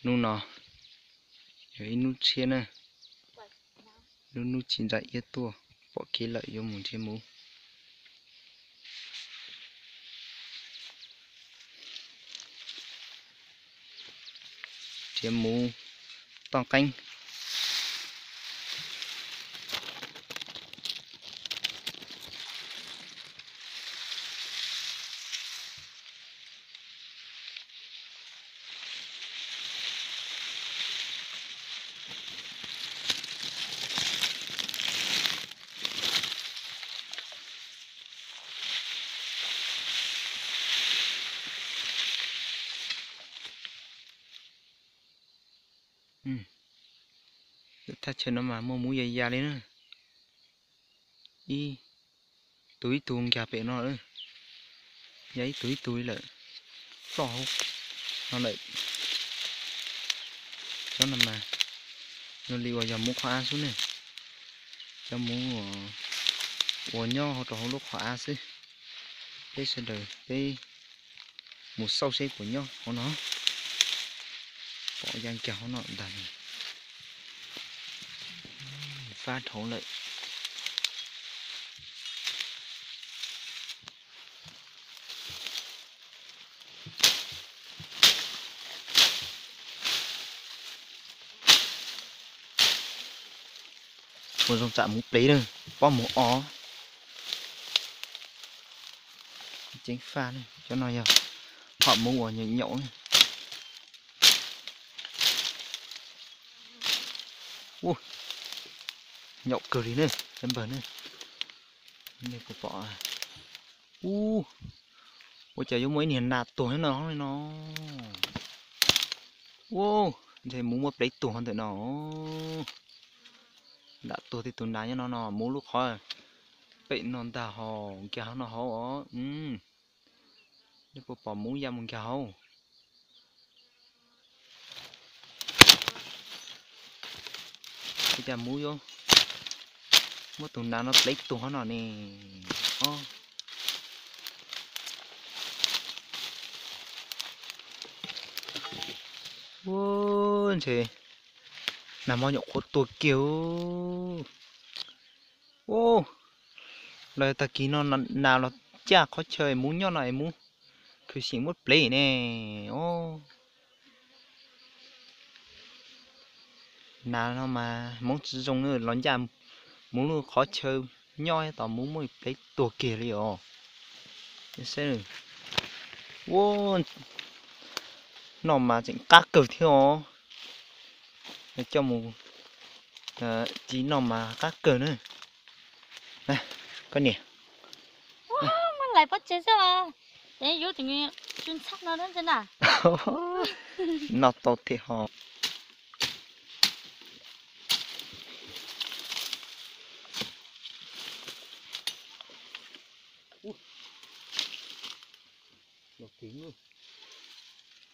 Hnub no yog ib hnub tshiab na, lub hnub tsis ntsa iab tuaj, pom kev lawm yuav mus nrhiav muv. Nrhiav muv toj qeeb. Thaj chaw no mas muaj muv ya ya li na. Ib tug ib tug nkag pem no, ya ib tug ib tug li lawm. Ploj hauv no lawm. Cov no mas luag li uas yog muv qhov av xwb ne. Cov muv uas nyob hauv rau hauv lub qhov av xwb. Peb sawv daws peb mus xauj seb puas nyob hauv no. Pom ya nkag hauv no ntag. Fab dhau lawm. Ua zoo tsam muv plev na, pob muv o. Ceev faj na, cov no yog hom muv uas nyaum nyaum na. Nyaum kawg li ne, cov npawg ne. Nej puas pom? Ub, ua cas yuav muaj ib niag nas tuag no no. Ub, ntshe muv muab plev tuag ntawm no. Nram tuag tej tus nas nyob no no, muv lub qhov pem no ntag hos, nkag hauv no hauv os. Nej puas pom muv ya mus nkag hauv? Ua cas muv yuav muab tus nas no plev tuag no ne? Ua ntshe nas mos nyuam qhuav tuag kiag. Ua, los tag kis no nas los caj qhov chaw muv nyob no es muv khwv xyeem muab plev ne. Nas no mas hmoov tsis zoo los ncaj muv lub qhov chaw nyob tos muv muab plev tuag kiag li os. Ua, no mas tseem qab kawg thiab os. Coj mus ci noj mas qab kawg na. Koj niam, muab lais pob tsev xwb os. Ces yuav tsis ntxhab no ntse na. Noj tau thiab ho.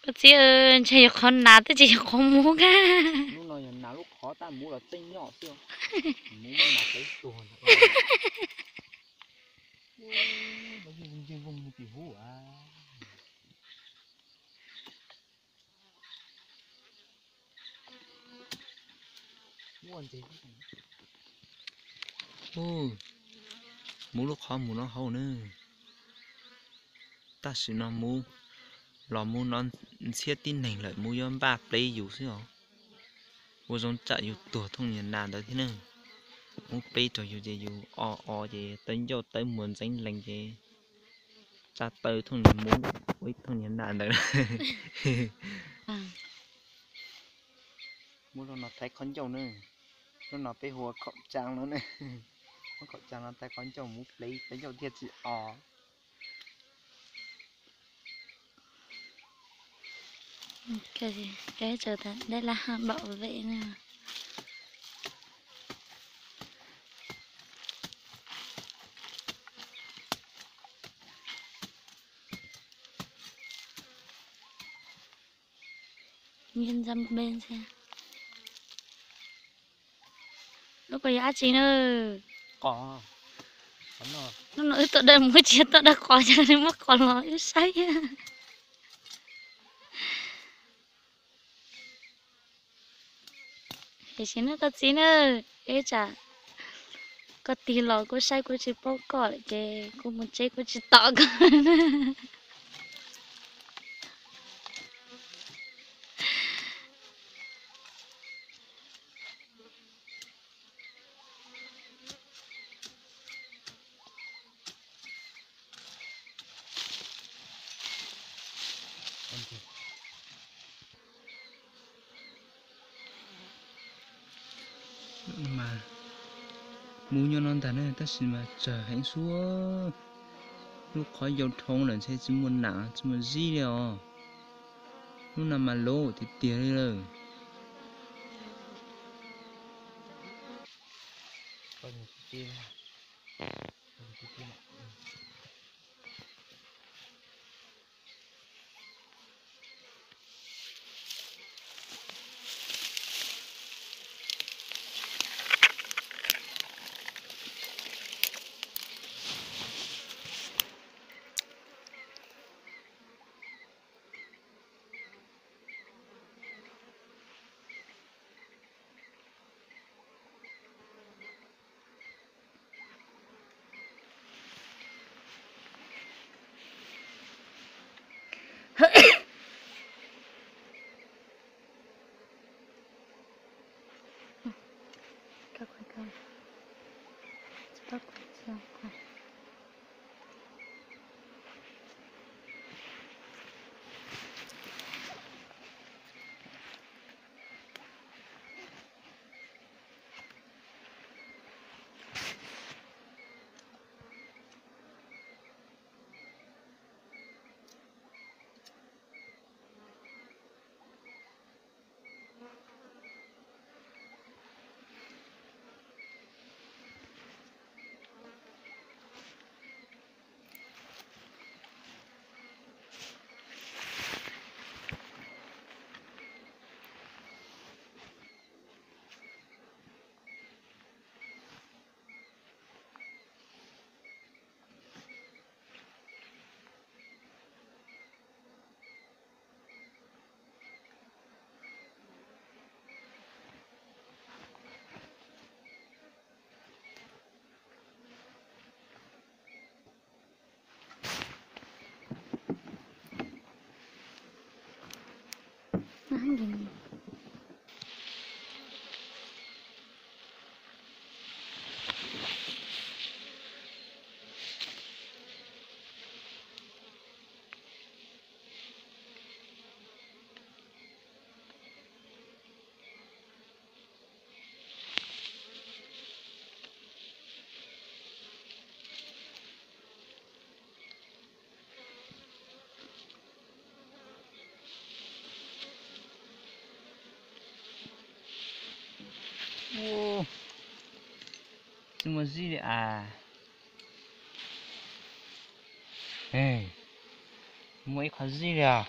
Koj txiv, ntshe yog qhov nas twb tsis yog qhov muv kab. Lub no yog nas lub qhov, tab muv los tseej nyob xwb. Muv muab nas plev tuag. Muv lub qhov mus no hauv na. Tam sim no muv los muv no ntxhiab tib neeg lawm, muv yuav npaj plev yus xwb os. Ua zoo tsam yus tuag thooj niag nas ntawd thiab ne. Muv plev rau yus ces yus o o ces tawv ncauj tawv muag ntxeev lees ces tsa taw thooj niag muv ua ib thooj niag nas ntawd. Muv lub no thaiv qhov ncauj na. Lub no peb hu ua khaum caa no ne. Muab khaum caa no thaiv qhov ncauj, muv plev tawv ncauj thiaj tsis o. Dej laj haj bảo vệ na. Lub ko yog dab tsi na? Hnub no wb tuaj dawj muv tsis yog tuaj dawj qos, yog li muab qos los wb saib. Tiam sis na koj txiv na, ib tsam koj tig los kuv saib kuv tsis paub koj lawm ces kuv mus tsev kuv tsis tos koj. Mas mus nyob no ntag ne, tab sis mas tsawg heev xwb. Lub qhov yau dhau lawm ntshe tsis muaj nam tsis muaj zib li os. Lub no mas loj tiag tiag li lawm. Tsis muaj zib li as. Muaj ib qho zib li os.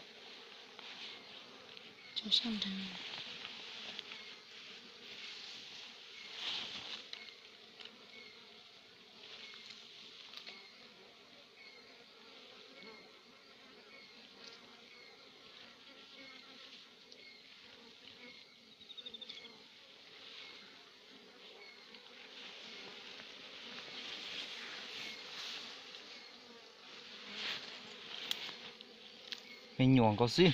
Me nyuam nkaus xwb.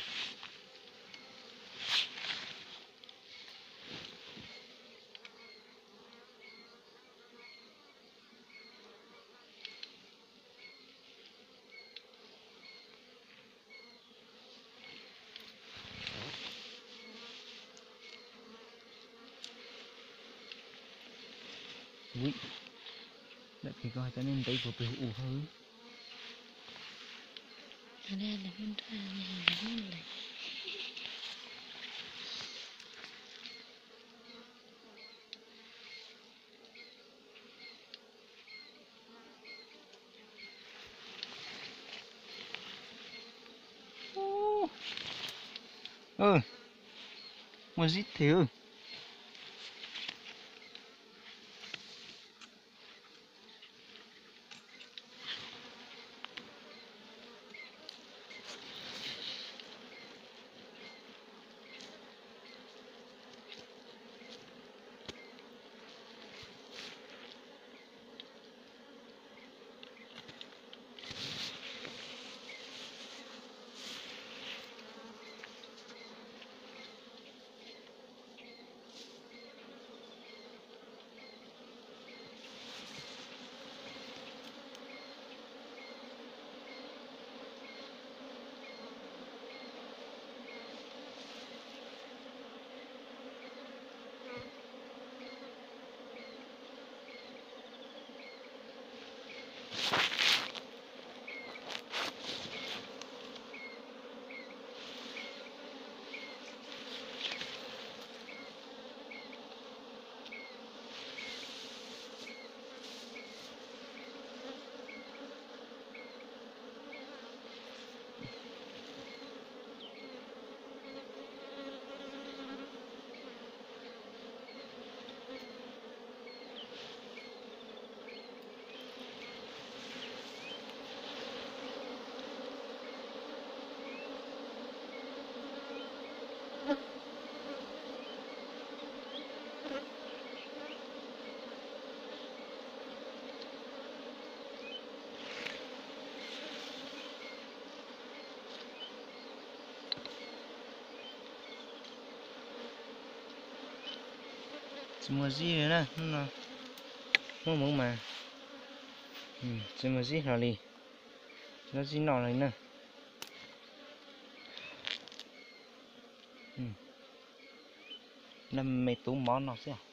Ui, lawm pem ko cov nej ntev puas pem hu ua hawb. Muaj zib tes. Muag zib li na, hnub no muaj hmoov mas tsis muag zib hlo li, zib noj li na. Noj me tub mov no xwb.